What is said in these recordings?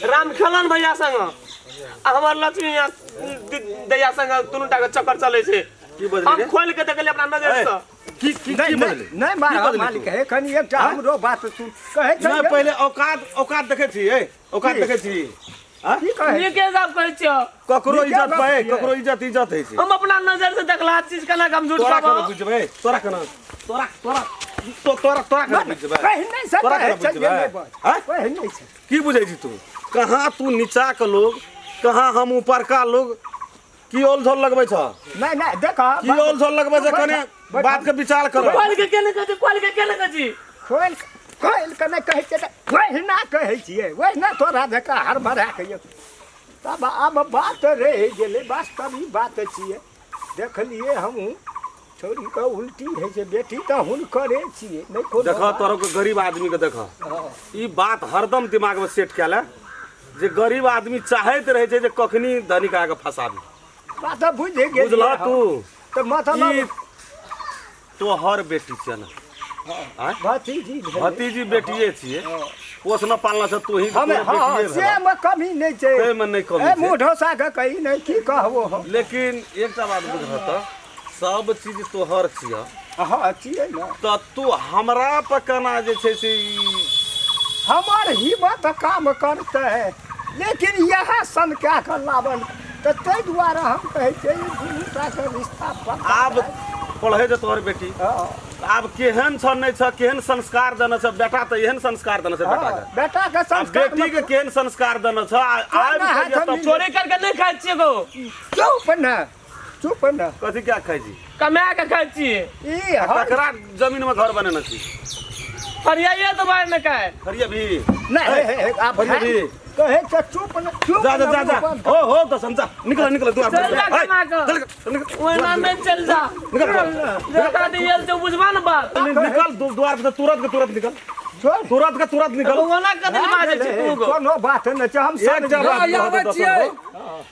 राम खेलन भैया संग आ हमर लक्ष्मी यहाँ दैया संग दुनू टा के चक्कर चलै छै। की बजली हम रे? खोल के देखलियै अपना नजर से। की की नहीं की नहीं बजली? नहीं की मार बजली मालिक तू? है कनी एकटा हमरो बात सुन कहै छै नहीं पहिले औकात औकात देखै छी ए औकात की? देखै छी आँ? की कहै नीके गप कहै छियौ। ककरो नीके इज्जत गप पे छियै। ककरो इज्जत इज्जत होइ छै। हम अपना नजर से देखला चीज केना के हम झूठ तोरा केना कहबौ? बुझबै? तोरा केना तोरा तोरा तो तोरा तोरा केना बुझबै? कहि नहि तोरा सकै केना छै जे बुझबै? नहि बाज आँय? कहि नहि छै। की बुझै छी तू? कहाँ तू नीचा के लोग कहाँ हम ऊपरका लोग? की ओल झोल लगबै छ? नहीं नहीं देख की ओल झोल लगबै छ? कने बात के विचार कर। खोल के केने कहै छी? खोल के केने कहै छी? खोल खोल के नहि कहै छियै तऽ ओहिना कहै छियै, ओहिना तोरा जकाँ हड़बड़ा के यौ। तब आब बात रहि गेलै, वास्तविक बात छियै। देखलियै हमहूँ छौड़ीके उल्टी होइ छै, बेटी तऽ हुनकरे छियै, नहि कोनो देख बात। तोरो के गरीब आदमी के देख, ई बात हरदम दिमाग में सेट कए ले जे गरीब आदमी चाहैत रहै छै जे कखनी धनिक आके फंसाबी। बात तऽ बुझि गेलियै बुझलह हम। तू? तऽ मतलब ई तोहर बेटी छियै ने? आँय? भतीजी भेलै। भतीजी बेटिए छियै, पोसना पालना छै तू ही। हमे हँ से मे कमी नहि छै, ताहिमे नहि कमी ए छै। मुँह ढोसा के कही नहि की कहबो हम। लेकिन एकटा बात बुझह तऽ सब चीज तोहर छियह। हँ छियै ने। तऽ तू हमरा पर केना जे छै से ई हमर हिम्मत काम करतै, लेकिन इएह सन कए कऽ लाबल तऽ ताहि दुआरे हम कहै छियै ई दुनू टाके रिश्ता पक्का। आब पढ़ै छै तोहर बेटी। हँ। आब केहन छ नहि छ, केहन संस्कार देने छ बेटा? तऽ एहन संस्कार देने छ बेटा के? बेटाके आ संस्कार बेटी के केहन संस्कार देने छ? आ आबि कोना के हाथ एतऽ मिल- चोरी करके नहि खाइ छियै गो। चुप ने, चुप ने। कथी क्या खाइ छी? कमा के खाइ छियै। ई हर ककरा जमीन में घर बनेने छी? हरियाइए तो बाहर ने खाए फरिया भी नहीं हे, हे, आप फरिया भी कहे छ चुप न, चुप जा जा न, जा जा। मुँह बंद। हो हो तो समझा, निकल निकल द्वार चल जा कमा के। चल निकल। ओहिना नहीं चल जा। निकल द्वार। जका दियल जो बुझबा न बात। निकल द्वार से तुरंत के तुरंत निकल। छोड़। तुरंत के तुरंत निकल। ओना कथी बाजै छी तू गो? कोनो बात नहि छै, हम एक सब बात आबै कहतौ छियै। दसन गो।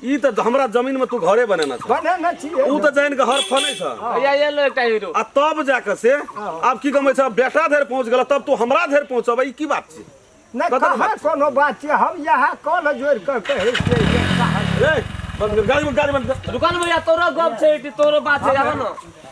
ई तऽ हमरा जमीन में तू घरे बनेना छ। बनेने छियै। ऊ तऽ जानि के हर फनै छ। भैया ये लो एकटा हीरो। आ तब जाके से आब की कमै छ, बेटा धरि पहुँच गेल तब तू हमरा धरि पहुँचब, ई की बात छै? नहि कतऽ कहाँ बात छै? कोनो बात छै, हम इएह कल जोड़ि कऽ कहै छियै जे कहाँ- ए बंद कर गाड़ी, गाड़ी बंद कर। रुका न भैया, तोरो गप छै, तोरो बात छै, आबो न।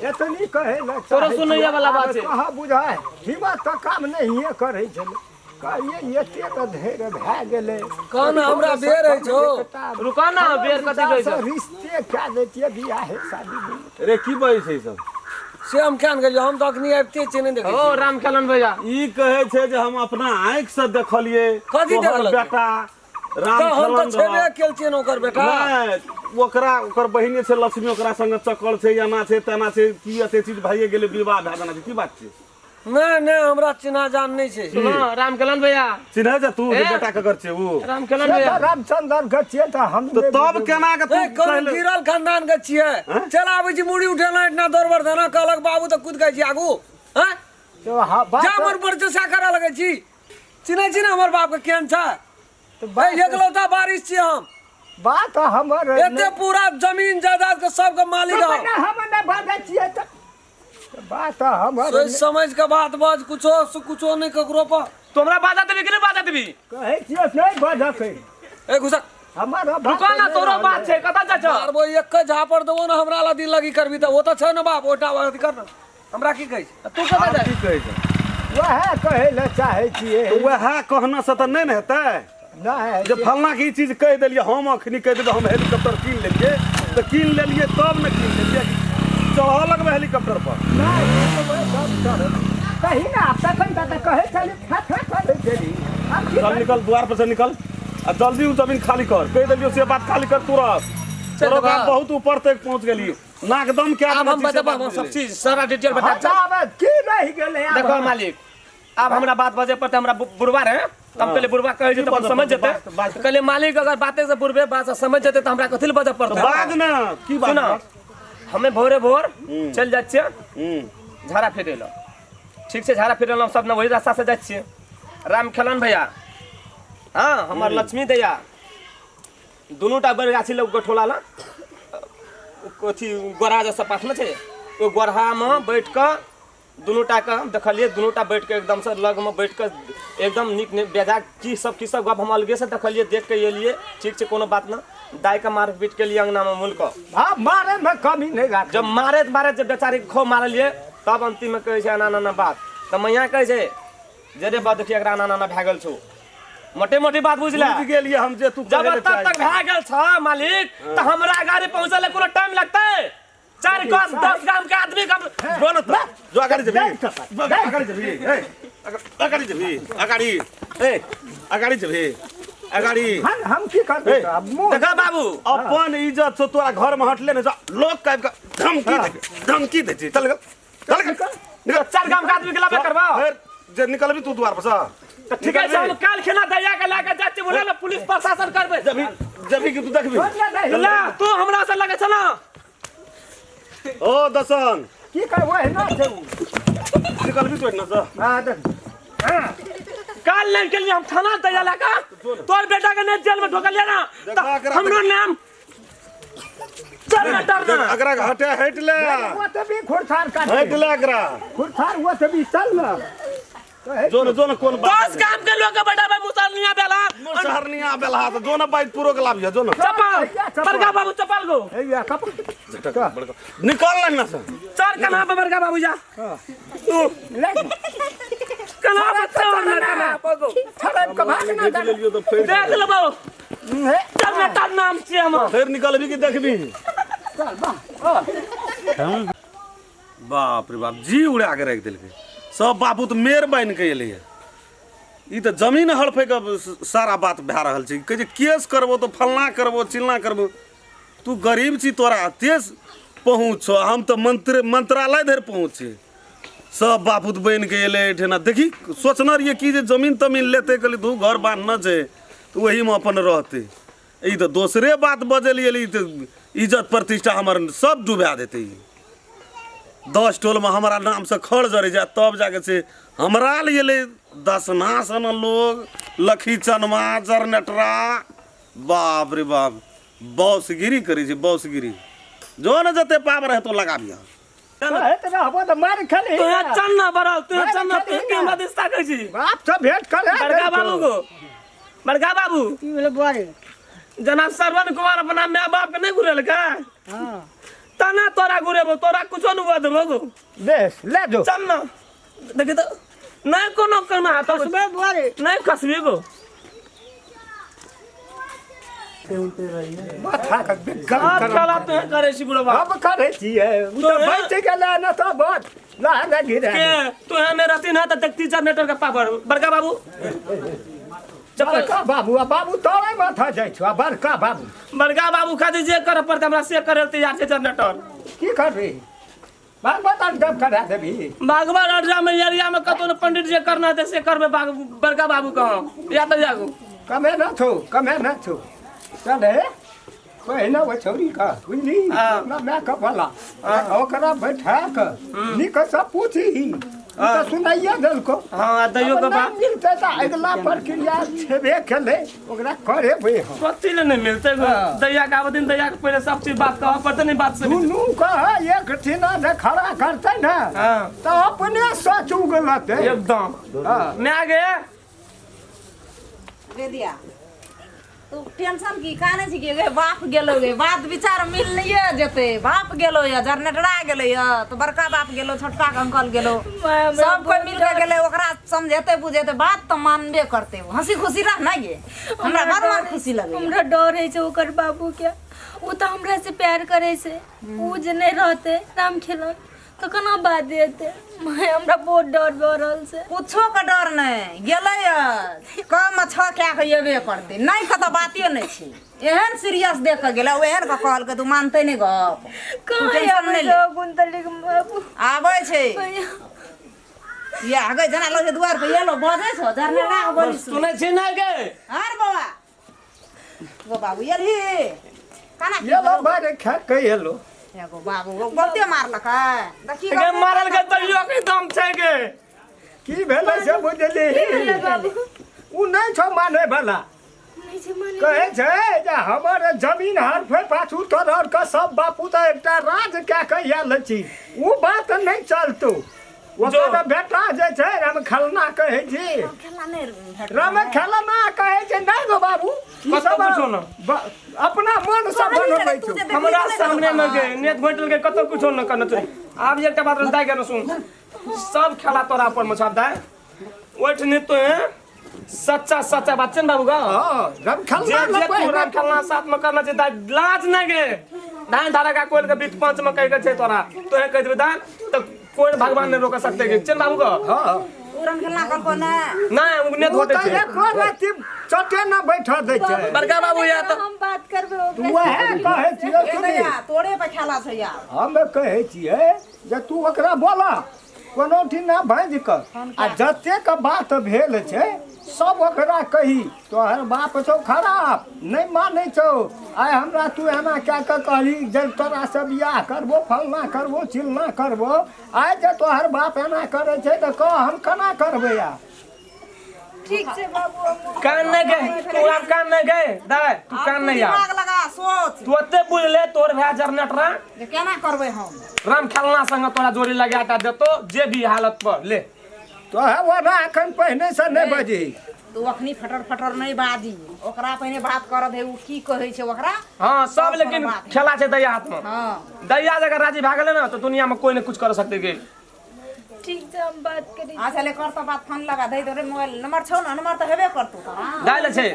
एतनी कहै लए तोरो चाहै सुनैया छियै। वाला बात आब छै। कहाँ बुझाय हिम्मत तऽ काम नहिए करै छलै, कहलियै एतेक धैर्य भए गेलै। कौन हमरा बेर अछि हौ? रुका न, बेर कथी कहै छौ? रिश्ते कए दैतियै बियाहे शादी दुनू। रे की बजै छै ई सब? से हम किया ने गेलियै, हम तऽ अखनी आबिते छियै, नहि देखै ओ छियै। राम खेलन भैया ई कहै छै जे हम अपना आँखि से देखलियै कथी तोहर देखलकै? बेटा राम तऽ हम तऽ खेलन छेबे रहल। केल छियै ने ओकर बेटा। नहि ओकरा ओकर बहिने छै लक्ष्मी, ओकरा संगे चक्कर छै, एना छै तेना छै, की एते चीज भइए गेलै, विवाह भए जाना छै, की बात छै? नहि नहि, हमरा चिन्हा जान नहि छै। सुनो राम खेलन भैया। चिन्है छै तू जे ए? बेटा ककर छै ऊ? राम खेलन से भैया तऽ रामचंद्र के छियै तऽ हम तऽ नहि तब बुझबै। केना के तू ए, कोनो कहले- गिरल खानदान के छियै, चल आबै छी मुड़ी उठेना इतना दौड़ धना कहलक बाबू तऽ कूद गए छी आगू। हैं तो हाँ, बात जा मन पर से करऽ लगै छी। चिन्है छी ने हमर बाप के केहन छै? तऽ ए, बात एकलौता बारिश छियै हम। बात हमर एते पूरा जमीन जायदाद के सबके मालिक हम। नहि, हम नहि बाजै छियै तऽ बात हमर सोच समझ के बात बाज, कुछो से कुछो नहीं ककरो पर। तो हमरा बाजा देबी कि नहि बाजा देबी? कहै छियै नहि बजकै। ए घुसा। हमर बात रुका ना, नहि तोरो रहलै। बात छै, कतऽ जाइ छौ? मारबो एक के झापड़ देबो ना, हमरा ला दिल लगी करबी तऽ ओ तऽ छै ने बाप, ओटा अथी कर ना, हमरा की कहै छै? तू कतऽ जाइ? की कहै छै? वएह कहै लए चाहै छियै। तऽ वएह कहना से तऽ नहि ने हेतै। नहि जे फलना के ई चीज कहि देलियै, हम अखनी कहि देबै हम हेलीकॉप्टर कीन लेलियै तऽ कीन लेलियै, तब ने कीन लेलियै, चढ़ऽ लगबै हेलीकॉप्टर पर? नहि, कही ने आब तखन तऽ कहै छली फे फे करै छली, आब की चल निकल द्वार पर से निकल आ जल्दी उ जमीन खाली कर, कहि देलियौ से बात, खाली कर तुरंत। चल तोरो बाबा। बाप बहुत ऊपर तक पहुंच गेली, नाकदम क्या आब हम बतेबो, हम सब चीज सारा डिटेल बता। हँ, आब की रहि गेलै आब? देखो मालिक, आब हमरा बात बजे पड़तै, हमरा बुढ़वा रहे तऽ हम कहलियै बुढ़वा कहै छै तऽ अपन समझ जेतै। कहलियै मालिक अगर बाते से बुढ़बे बात से समझ जेतै तऽ हमरा कथी लए बजऽ पड़तै? बाज ना, की बात? सुना, हमे भोरे भोर चलि जाइ छियै झाड़ा फेरै लए, ठीक छै? झाड़ा फेरै लए हम सब ने वही रास्ता से जाइ छियै। राम खेलन भैया, हँ, हमर लक्ष्मी दैया दुनू टा बैरगाछी लग गोठोला लग अथी गोरा जैसा पाथमे छै, ओहि गोरहामे बैठ कऽ दुनू टा के हम देखलियै, दुनू टा बैठ के एकदम से लग में बैठ के एकदम नीक नीक बेजा की सब गप हम अलगे से देखलियै, देख के एलियै। ठीक छै, कोनो बात न। दाइ के मार पीट के लिए अंगना में मुल कऽ। हाँ, मारे में कमी नहीं राख। जब मारैत मारैत जब बेचारी के खूब मारलियै तब अंतिम में कहै छै एना एना बात। तऽ मैया कहै छै जे रे बा देखिए एकरा एना एना भए गेल छौ। मोटे मोटी बात बुझले। बुझि गेलियै हम जे तू जब कहै लए तब चाहै तक भए गेल छ मालिक तऽ हमरा गाड़ी पहुँचै लए कोनो टाइम लगतै? 4 गाम 10 गाम के आदमी के जो न त जो अगाडि जेबही, देख त, अगाडि जेबही, ए अगाडि जेबही, अगाडि, ए अगाडि जेबही, अगाडि। हम की करबै ए, तऽ आब मुँह देखा बाबू, अपन इज्जत छौ, तोरा घर में हटले ने जा, लोग के आबि के धमकी दे, धमकी दे छी। चल निकल, चल निकल, निकल। 4 गाम के आदमी के लाबे करबा। फेर जे निकलबी तू द्वार पर से। तऽ ठीक छै, हम काल्हि खेना दैया के लए के जाइ छी, बोले ने पुलिस प्रशासन करबै। जबी जबी कि तू देखबी। ला तू हमरा से लगे छ ना। ओ दसन की करबै ना छै उ। निकलबी तू एहिना से। हाँ, देख। हाँ। काल नहीं के लिए हम थाना दैया लए के तोर बेटा के नहीं जेल में ढोकलिए ना देखा तऽ हमरो नाम चल ना डर ना। अगरा हटे, हट ले, वो तो भी खुरथार काट हट ले अगरा। खुरथार वो तो भी चल ना। जो न जो न कोन बात 10 गाम के लोग के बेटा भाई मुसलनिया बेला मुसहरनिया बेला त जो न बाइक पूरो के लाबिया जो न। चप्पल चप्पल। बड़का बाबू चप्पल गो ए कप झटक बड़का निकल ना से। चल कन्हा पे बड़का बाबू जा। तू ले कन्हा पे चल ना, कन्हा पे गो। छड़े के भाग ना। देख लेलियो तो फेर देख ले बाबू, हे चल ना तार नाम से हम फेर निकलबी कि देखबी? चल बा। बाप रे बाप, जी उड़ा के राखि देलकै सब। बाबू तऽ मेर बनि के एलैया। ई तऽ जमीन हड़पै के सारा बात भए रहल छै। कहै छै केस करबो तऽ फलना करबो चिलना करबो। तू गरीब छी, तोरा एते पहुँच छौ, हम तऽ मंत्रालय धरि पहुँच छी। सब बापूत बनि के एलै एहिठिना। देखी सोचने रहियै कि जे जमीन तमीन लेतै, कहली दू घर बान्हने छै तऽ ओहीमे अपन रहतै। ई तऽ दोसरे बात बजलियै, ई तऽ इज्जत प्रतिष्ठा हमर सब डुबा देतै। ई 10 टोलमे हमरा नामसँ खड़ जरै जाय तब जाके से हमरा लए एलै दसना सन लोग, लखी चनमा जरनेटरा। बाप रे बाप, बॉसगिरी करै छै बॉसगिरी। जो ने जते पावर हेतौ लगाबिह। कहैत रहबो तऽ मारि खेलही। तू चल ना बरल, तू चल ना, तू के हमरा दिस ताकै छी? बाप से भेंट करे। बड़का बाबू गो, बड़का बाबू की भेलै बुआ रे? जनाब श्रवण कुमार अपना my बाप के नहीं घुरेलकै? हाँ। तना तोरा घुरेबो, तोरा कुछो नहीं हुआ देबो गो। बेस ले जो। चल ना, देखी तो नहीं कोनो कोनो हाथ खसबे बुआ रे? नहीं खसबे गो। माथा के गरम अब करम। कला तू करे छी बुढ़वा। अब करे छियै उ तऽ बचि गेलै न तऽ बच लहंगा गिरा के तू हमें रहती ना तो देखती जनरेटर का पावर। बड़का बाबू चप्पल। बड़का बाबू आ बाबू तोरे माथा जाइ छौ आ बड़का बाबू। बड़का बाबू खातिर जे करे पड़तै हमरा से करे तैयार छै जनरेटर। की करबी? भागवत अड्डा करा देबी? भागवत अड्डा में एरिया में कतौ ने पंडित जे करना हेतै से करबै। बड़का बाबू कहाँ या तऽ जागू। कमे न छौ, कमे न छौ। चल हे पहिने ओ छौरी का बुझली? हाँ। अपना माय के वाला ओकरा बैठा के नीक से पूछही। उ तऽ सुनाइए देलको। हाँ, दैयो के अब बात। नहि मिलतै तऽ अगिला प्रक्रिया छेबे केलै, ओकरा करेबै हम। कथी ले नहीं मिलते? हाँ। दैया के आबै दिन दैया के पहिले सब चीज बात कहऽ पड़तै नहीं बात से। दुनू के एक ठिना जे खड़ा करतै ने हाँ। तऽ अपने सच उगलतै एकदम। हाँ। मैं गे वेदिया, तू टेंशन की काने छी गे? बाप गेलो गे, बात विचार मिलनैये जेतै। बाप गेलो या जनरेटरा गेलै या तऽ बड़का बाप गेलो, छोटका के अंकल गेलो, सब कोई मिल के गेलै। ओकरा समझेतै बुझेतै, बात तऽ मानबे करतै। हंसी खुशी रह ना गे, हमरा बड़ मन खुशी लगैया। हमरा डर होइ छै ओकर बाबू के। ओ तऽ हमरा से प्यार करै छै। ओ जे नहि रहतै राम खेलन तऽ केना बात देतै? माय, हमरा बहुत डर भऽ रहल छै। कुछो के डर नहि गेलै, कम छह कए के एबे करतै, नहि कतऽ बाते नहि छै। एहन सीरियस देख के गेलै, ओहन के कहलकै तू मानतै नहि गप। कहाँ टेंशन आबै नहि छै ले। कुन्तली के बाबू? आबै छै या गे, जेना लगै दुआर पर एलो बजै छौ जरनेरा के बोली सुन। सुनै छी ना गे? आर बौआ गो बाबू एलही केना की एलो बारे खा के एलो। एगो बाबू बहुते मारलकै देखी। गे मारल के तैयो के दम छै गे। की भेलै से बुझली? उ नहि छौ माने वाला। नहि छै माने। कहै छै जे हमर जमीन हरफे पाछू तोहर के सब बापू तऽ एकटा राज कए के आयल छी। उ बात नहि चलतौ। ओकर बेटा जे छै रामखेलना कहै छी। खेलना नहि भेटल। रामखेलना कहै छै नहि गो बाबू, ई कतौ सब कुछो न। अपना मन से बनबै तू छौ। जे देखली हमरा तऽ नहि सामने में देलकौ। गे नेत घोटल के कतौ कुछो न करना चाहिए। आब एकटा बात दाय के सुन, सब खेला तोरा पर में छाप दाय ओठने तो है सच्चा सच्चा बात छै ने बाबू गा। हँ, जे रामखेलना जे ने तू राम खेलना साथ में करना छै दाय लाज नहि गे। धान धारा का कोयल के बीच पंच में कह के छै तोरा तो कह देबे दान तो कोई भगवान नहीं रोक सकते गे चल बाबू गा। हँ, ओ रंग खेलना कहलको नहि। नहीं उ नेत ओ घोटे तऽ छै एको रत्ती चटे न बैठऽ दै छै। बड़का बाबू या तऽ हम बात करबै ओकरा। वएह कहै छियै ए सुनी, दैया तोरे पर खेला छै यार। हम कहै छियै जे तू ओकरा बोला कोनो ठिना भाँजि कऽ आ जतेक बात भेल छै सब ओकरा कही, तोहर बाप छौ खराब नहि मानै छौ, आइ हमरा तू एना कए कऽ कहली जे तोरासँ बियाह करबो फलना करबो चिलना करबो, आइ जे तोहर बाप एना करै छै तऽ कह हम केना करबै आब। ठीक छै बाबू, हम कान नहीं गए तू, आब कान नहीं गए दाय तू आब कान तू नहीं आब। दिमाग लगा सोच तू ओते बुझ ले तोर भाय जरनेटरा जे केना करबै हम। राम खेलना संग तोरा जोड़ी लगा टा देतो जे भी हालत पर ले। तोहे ओना एखन पहिने से नहि बजही। तू अखनी फटर फटर नहि बाजी, ओकरा पहिने बात कर दे ओ की कहै छै ओकरा। हाँ सब लेकिन बात है। खेला छै दैया हाथ में। हाँ दैया जगह राजी भए गेलै ने तो दुनिया में कोई ने कुछ कर सकते गे। ठीक छै, हम बात करै छी। अच्छा ले कर तऽ बात, फोन लगा दे तोरे मोबाइल नंबर छौ ने? नंबर तऽ हेबे करतौ तोरा। दाय ले छै।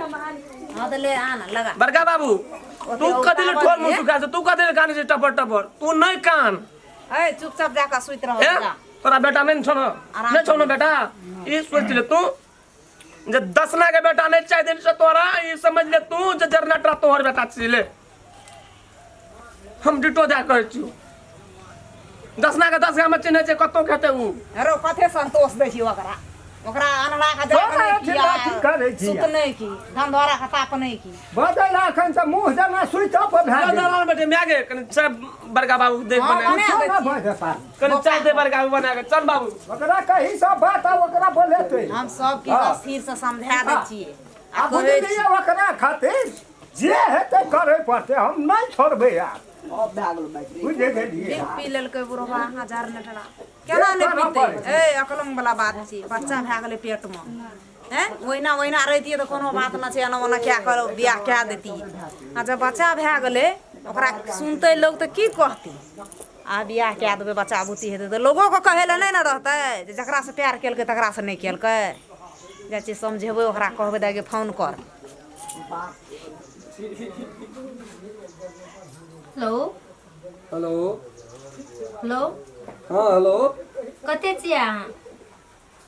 हाँ तऽ ले आ ने लगा। बड़का बाबू तू कथी ले ठोर मुँह सुखा छै, तू कथी ले कान छै टपर टपर, तू नहीं कान। ए चुपचाप जाकऽ सुति रह ए जा। तोरा बेटा नहीं छौ ने? आराम नहीं छौ ने बेटा? ई सोच ले तू जे दसना के बेटा नहीं चाहे दिन से तोरा, ई समझ ले तू जे जरनेटरा तोहर बेटा छी ले। हम डिटो दए कहै छियौ, दसना के 10 गाम में चिन्है छै कतौ खेतै उ। अरे कथे संतोष दै छी ओकरा, ओकरा अनला के तोरा जाग नहि अथी की बात करै छी। सुत नहि की धंधोरा के ताप नहि की बदल एखन से मुँह जेना सुति अप भए चल गेल। दलाल बेटे माय गे कनि चाय बड़का बाबू देख हाँ, बना बना कुछो दै न छी। भऽ जेता। कनि चाय दे बड़का बाबू बना के। चल बाबू ओकरा कही सब बात आ ओकरा बोलेतै। हम सब किछु हाँ। स्थिर से समझा दै छियै आ आ कहै बुझलियै ओकरा खातिर जे हेतै करै पड़तै, हम नहि छोड़बै आब। बुझि गेलियै? पी पी लेलकै बुढ़वा हजार नेटरा केना नहि करऽ पीतै? पड़ै छै। ए अकलंग वाला बात छी, बच्चा भए गेलै पेटमे। हैं ओहिना ओहिना रहितियै तऽ कोनो बात नहि छै, एना ओना कए कऽ बियाह कए दैतियै। आ जब बच्चा भए गेलै ओकरा सुनतै लोक तऽ की कहतै? आ बियाह कए देबै बच्चा बुच्ची हेतै तऽ लोगोके कहै लए नहि ने रहतै जे जकरासँ प्यार केलकै तकरासँ नहि केलकै। जाइ छियै समझेबै ओकरा, कहबै दाइ गे फोन कर। हेलो हेलो हेलो हाँ हेलो, कतऽ छियै अहाँ?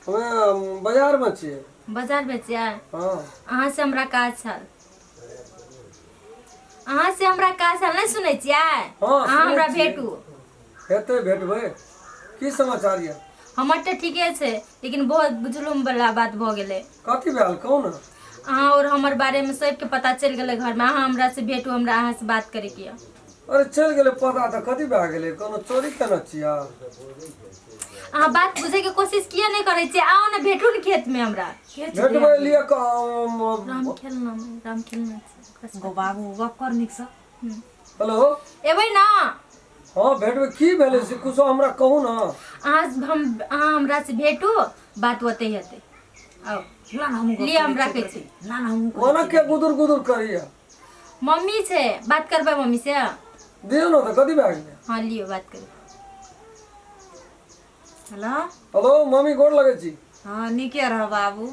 हमे बाजारमे छियै। बाजारमे छियै? हाँ। अहाँ से हमरा काज छल, अहाँ से हमरा काज छल। नहि सुनै छियै? हाँ, अहाँ हमरा सुनै छियै। भेटू। हेतै, भेटबै। की समाचार यऽ? हमर तऽ ठीके छै, लेकिन बहुत जुलुम वाला बात भऽ गेलै। कथी भेल कहू ने? अहाँ और हमर बारेमे सबके पता चलि गेलै घरमे। अहाँ हमरा से भेटू, हमरा अहाँ से बात करैके यऽ। अरे चलि गेलै पता तऽ कथी भए गेलै? कोनो चोरी केने छियै? अहाँ बात बुझैके कोशिश किया नहि करै छियै? आउ ने भेटू ने खेतमे हमरा। भेटबै लिए राम खेलना राम खेलना छै। गो बाबू गप कर नीकसँ। हेलो एबै ना? हाँ भेटबै। की भेलै से कुछो हमरा कहू ने। अहाँ हम अहाँ हमरा से भेटू, बात ओतै हेतै। आउ ला ना हमहूँ गप लिअ, हम करै राखै छियै। छी। ला ना हमहूँ करै ओना के गुदुर गुदुर करैया? मम्मी छै, बात करबै मम्मी से? दियौ ने तऽ कथी भए गेलै? हाँ लियौ बात करू। हेलो हेलो मम्मी, गोर लगै छी। हाँ नीके रह बाबू।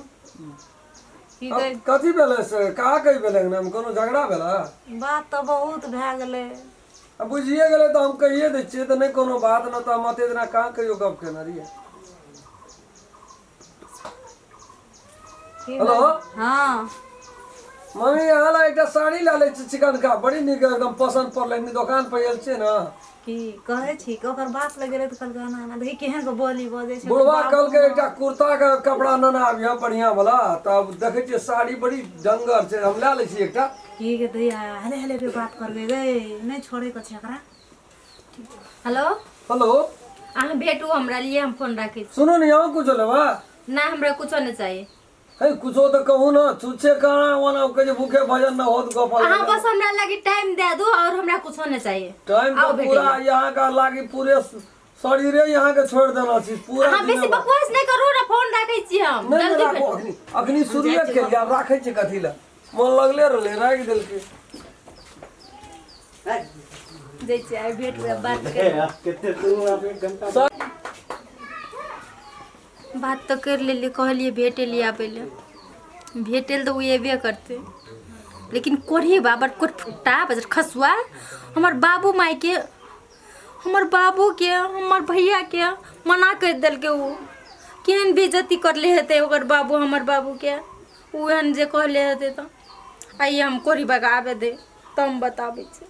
की कहै कथी भेलै से कहाँ कही भेलै? अंगनामे कोनो झगड़ा भेलै? बात तऽ बहुत भए गेलै। आ बुझिए गेलै तऽ हम कहिए दै छियै तऽ नहि कोनो बात नहि तऽ हम एते दिना कहाँ कहियो गप केने रहियै। की हेलो हाँ मम्मी, अहाँ लए एकटा साड़ी लए लै छी चिकनका, बड़ी नीक एकदम पसन्द पड़लै। दोकान पर आयल छियै ने। की कहै छी कि ओकर बाप लग गेलै तऽ कहलकै एना एना देखी केहन के बोली बजै छै। बुढ़वा कहलकै एकटा कुर्ता के कपड़ा नेने आबिहे बढ़िया वाला, तब देखै छियै साड़ी बड़ी डंगर छै, हम लए लै छी एकटा। की गे दैया, हले हले के बात करबै गे, नहि छोड़ै के छै एकरा। हेलो हेलो अहाँ भेटू हमरा लिए, हम फोन राखै छी। सुनू ने, अहाँ कुछो लेबै? ना, हमरा कुछो नहि चाहिए। है कुछो तऽ कहू ने, छुच्छे कहाँ ओना कहै छै भूखे भजन न होत गोपाल। अहाँ बस हमरा लगे टाइम दे दू और हमरा कुछो नहीं चाहिए। टाइम आओ तऽ भेटै पूरा लए। यहाँ का लागी पूरे शरीरे यहाँ के छोड़ि देना छी पूरा अहाँ बेसी जिम्मेवार। बकवास नहि करू ने फोन राखै छी हम नहि नहि जल्दी राखू भेटू अखनी अखनी शुरुए केलियै आब राखै छियै कथी लए मन लगले रहलै राखि देलकै जाइ छियै आइ भेट हुए बात करू बात तऽ करि लेलियै कहलियै भेटै लिए आबै लए भेटै लए तऽ ओ अयबे करतै लेकिन कोढ़ी बाबर कोटफुट्टा बजर खसुआ हमर बाबू मायके हमर बाबूके हमर भैयाके मना करि देलकै ओ केहन बेइज्जती करले हेतै ओकर बाबू हमर बाबूके ओ एहन जे कहले हेतै तऽ आइए हम कोढ़ी बाबाके आबे दे तब हम बताबै छी।